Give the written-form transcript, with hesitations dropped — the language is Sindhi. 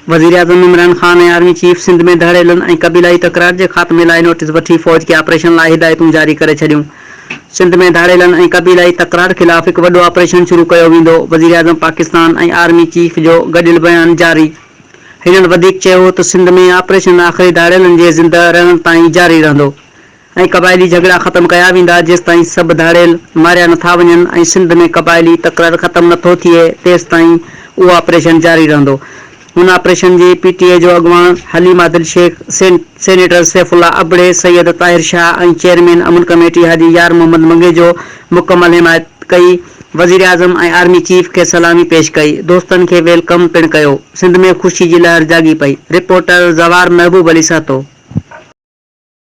وزيراعظم عمران خان ۽ آرمي چيف سنڌ ۾ ڌاڙيلن ۽ قبيلائي تڪرار جي خاتمي لاء نوٽيس وٺي فوج کي آپريشن لاء هدايتون جاري ڪري ڇڏيون. سنڌ ۾ ڌاڙيلن ۽ قبيلائي تڪرار خلاف هڪ وڏو آپريشن شروع ڪيو ويندو، وزيراعظم پاڪستان ۽ آرمي چيف جو گڏيل بيان جاري. هنن وڌيڪ چيو ته سنڌ ۾ آپريشن آخري ڌاڙيلن جي زندهه رهڻ تائين جاري رهندو. ۽ قبائلي جهڳڙا ختم ڪيا ويندا جيستائين سڀ ڌاڙيل ماريا نٿا وڃن ۽ سنڌ ۾ قبائلي تڪرار ختم نٿو ٿئي تيستائين اهو آپريشن جاري رهندو. هن آپريشن جي پي ٽي اي جو اڳواڻ حليم عادل شيخ، سينيٽر سيف الله ابڙي، سيد طاهر شاهه ۽ چيئرمين امن ڪميٽي حاجي يار محمد منگيجو مڪمل حمايت ڪئي، وزيراعظم ۽ آرمي چيف کي سلامي پيش ڪئي، دوستن کي welcome پڻ ڪيو، سنڌ ۾ خوشي جي لهر جاڳي پئي، رپورٽر، زوار محبوب علي سهتو.